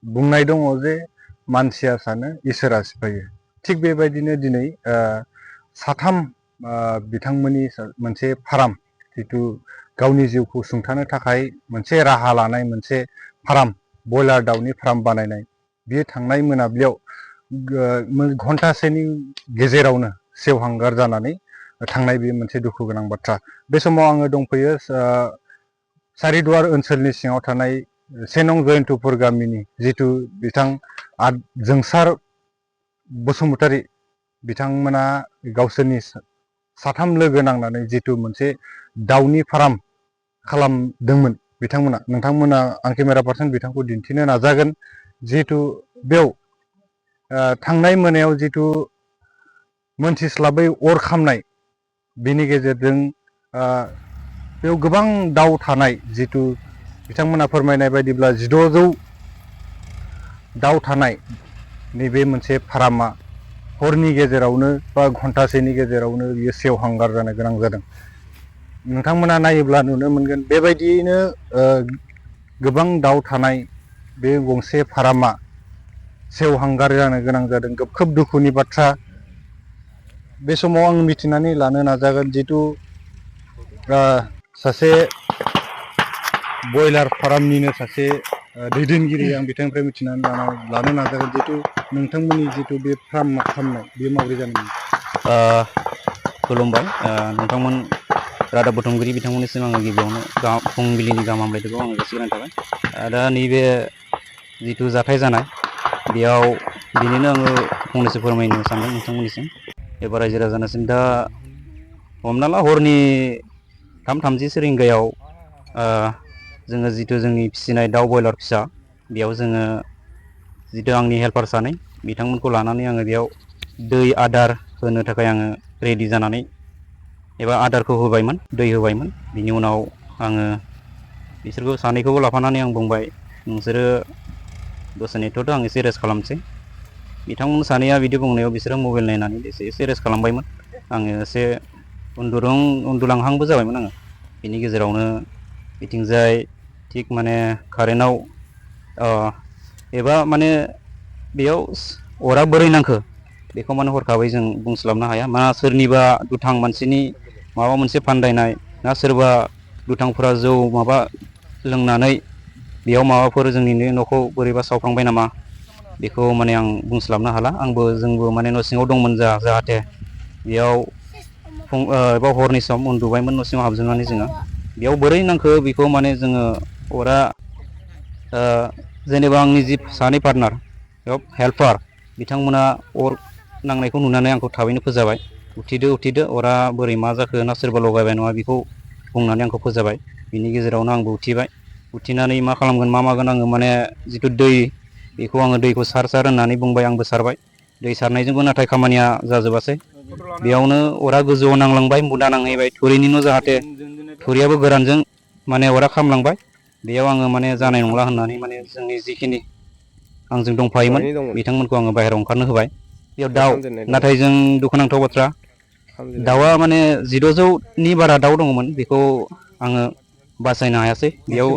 बुंनाय दङ जे मानसिया सानो इसोरा सिफायो थिग बेबायदिनो दिनै साथाम बिथांमोननि मोनसे फार्म जिथु गावनि जिउखौ सुंथानो थाखाय मोनसे राहा लानाय मोनसे फार्म बयलार दाउनि फार्म बानायनाय बियो थांनाय मोनाबिलियाव घन्टासेनि गेजेरावनो सेवहांगार जानानै थांनाय बे मोनसे दुखु गोनां बाथ्रा। बे समाव आङो दंफैयो सारिदुवार ओनसोलनि सिङाव थानाय 1 नं जयनत'प गामिनि जिथु बिथां जोंसार बसुमतारी बिथांमोना गावसोरनि साथाम लोगो नांनानै जिथु मोनसे दाउनि फार्म खालामदोंमोन बिथांमोना नोंथांमोना आं केमेरा पार्सन बिथांखौ दिन्थिनो नाजागोन। जिहेतु बेयाव थांनाय मोनायाव जिथु मोनथिस्लाबै अर खामनाय बेनि गेजेरजों बेयाव गोबां दाउ थानाय जिथु बिथांमोना फोरमायनाय बायदिब्ला 1600 दाउ थानाय नैबे मोनसे फार्मा हरनि गेजेरावनो बा घन्टासेनि गेजेरावनो बियो सेवहांगार जानो गोनां जादों। नोंथांमोना नायोब्ला नुनो मोनगोन बेबायदियैनो गोबां दाउ थानाय बे गंसे फार्मा सेवहांगार जानो गोनां जादों। खोब दुखुनि बाथ्रा। बे समाव आं मिथिनानै लानो नाजागोन जिथु सासे बयलार फार्मनिनो सासे दैदेनगिरि आं बिथांनिफ्राय मिथिनानै लानो नाजागोन जिथु नोंथांमोननि जिथु बे फार्म खालामनाय बे माबोरै जानांगोन। खुलुमबाय नोंथांमोन रादाब बुथुमगिरि बिथांमोननिसिम आङो गिबियावनो फुंबिलिनि गाहाम हामलायनायखौ आङो जासिग्रोनाय थाबाय। दा नैबे जिथु जाथाय जानाय बेयाव बिनिनो आङो फंनैसो फोरमायनो सानदों नोंथांमोननिसिम एबा रायजो राजानिसिम। दा हमना ला हरनि 3:30 रिंगायाव जोङो जिथु जोंनि फिसिनाय दाउ बयलार फिसा बेयाव जोङो जिथु आंनि हेल्पार सानै बिथांमोनखौ लानानै आङो बेयाव दै आदार होनो थाखाय आङो रेडि जानानै एबा आदारखौ होबायमोन, दै होबायमोन। बिनि उनाव आङो बिसोरखौ सानैखौबो लाफानानै आं बुंबाय नोंसोरो दसे नेथ'दो आं एसे रेस्ट खालामसै। बिथांमोन सानैया बिदि बुंनायाव बिसोरो मबाइल नायनानै एसे रेस्ट खालामबायमोन। आङो एसे उन्दुलांहांबो जाबायमोन आङो। बिनि गेजेरावनो बिथिंजाय थिग माने कारेन्टआव एबा माने बेयाव अरा बोरै नांखो बेखौ माने हरखाबै जों बुंस्लाबनो हाया। मा सोरनिबा दुथां मानसिनि माबा मोनसे फान्दायनाय ना सोरबा दुथांफोरा जौ माबा लोंनानै बेयाव माबाफोर जोंनि न'खौ बोरैबा सावफ्लांबाय नामा बेखौ माने आं बुंस्लाबनो हाला। जोंबो माने न' सिङाव दंमोन जाहाथे बेयाव एबा हरनि सम उन्दुबायमोन न' सिङाव हाबजोबनानै जोङो। बेयाव बोरै नांखो बेखौ माने जोङो अरा जेनेबा आंनि जि सानै पार्टनार हेल्पार बिथांमोना अर नांनायखौ नुनानै आंखौ थाबैनो फोजाबाय, उथिदो अरा बोरै मा जाखो ना सोरबा लगायबाय नङा बेखौ बुंनानै आंखौ फोजाबाय। बिनि गेजेरावनो आंबो उथिबाय। उथिनानै मा खालामगोन मा मागोन आङो माने जिथु दै बेखौ आङो दैखौ सार होननानै बुंबाय। आंबो सारबाय। दै सारनायजोंबो नाथाय खामानिया जाजोबासै। बेयावनो अरा गोजौआव नांलांबाय, मुदा नांहैबाय थुरिनि न' जाहाथे थुरियाबो गोरानजों माने अरा खामलांबाय। बेयाव आङो माने जानाय नंला होननानै माने जोंनि जिखिनि आंजों दंफायोमोन बिथांमोनखौ आङो बाहेरायाव ओंखारनो होबाय। बेयाव दाउ नाथाय जों दुखुनांथाव बाथ्रा दाउआ माने 1600नि बारा दाउ दङमोन। बेखौ आङो बासायनो हायासै। बेयाव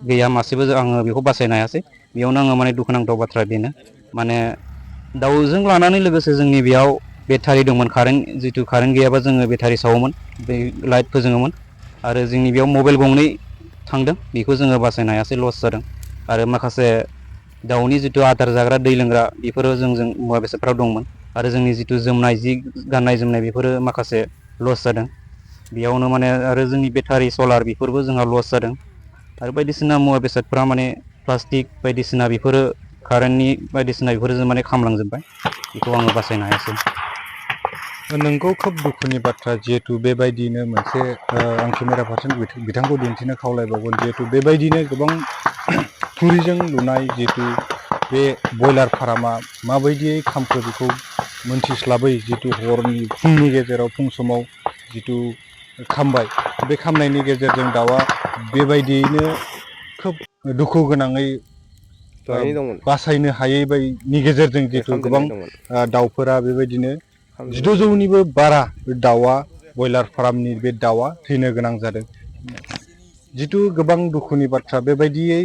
गैया मासेबो आङो बेखौ बासायनो हायासै। बेयावनो आङो माने दुखुनांथाव बाथ्रा बेनो माने दाउजों लानानै लोगोसे जोंनि बेयाव बेटारि दंमोन। जिथु कारेन्ट गैयाबा जोङो बेटारि सावोमोन, बै लाइट फोजोङोमोन। आरो जोंनि बेयाव मबाइल गंनै थांदों, बेखौ जोङो बासायनो हायासै, लस जादों। आरो माखासे दाउनि जिथु आदार जाग्रा दै लोंग्रा बेफोरो जोंजों मुवा बेसादफ्राव दंमोन। आरो जोंनि जिथु जोमनाय जि गाननाय जोमनाय बेफोरो माखासे लस जादों। बेयावनो माने आरो जोंनि बेटारि सलार बेफोरबो जोंहा लस जादों। आरो बायदिसिना मुवा बेसादफ्रा माने प्लास्टिक बायदिसिना बेफोरो कारेन्टनि बायदिसिना बेफोरजों माने खामलांजोब्बाय। बेखौ आङो बासायनो हायासै। नोंगौ खोब दुखुनि बाथ्रा। जिहेतु बेबायदिनो मोनसे आं केमेरा पार्सन बिथांखौ दिन्थिनो खावलायबावगोन। जिहेतु बेबायदिनो गोबां थुरिजों लुनाय जिहेतु बे बयलार फार्मा माबायदियै खामखो बेखौ मोनथिस्लाबै जितु फुंनि गेजेराव फुं समाव जितु खामबाय, बे खामनायनि गेजेरजों दाउआ बेबायदियैनो खोब दुखु गोनाङै बासायनो हायैनि गेजेरजों जितु गोबां दाउफोरा बेबायदिनो 1600निबो बारा दाउआ बयलार फार्मनि बे दाउआ थैनो गोनां जादों। जिथु गोबां दुखुनि बाथ्रा। बेबायदियै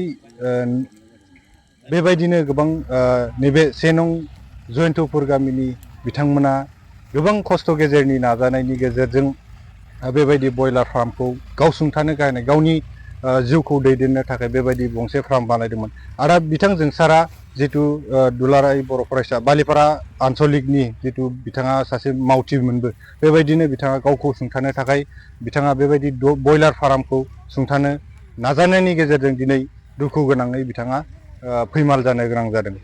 बेबायदिनो गोबां नैबे 1 नं जयनत'पुर गामिनि बिथांमोना गोबां खस्थ' गेजेरनि नाजानायनि गेजेरजों बेबायदि बयलार फार्मखौ गावसुंथानो गायनाय गावनि जिउखौ दैदेननो थाखाय बेबायदि गंसे फार्म बानायदोंमोन आरो बिथां जोंसारा जितु दुलाराय बर' फरायसा बालिपारा आन्सलिकनि जितु बिथाङा सासे मावथिमोनबो बेबायदिनो बिथाङा गावखौ सुंथानो थाखाय बिथाङा बेबायदि बयलार फार्मखौ सुंथानो नाजानायनि गेजेरजों दिनै दुखु गोनाङै बिथाङा फैमाल जानो गोनां जादों।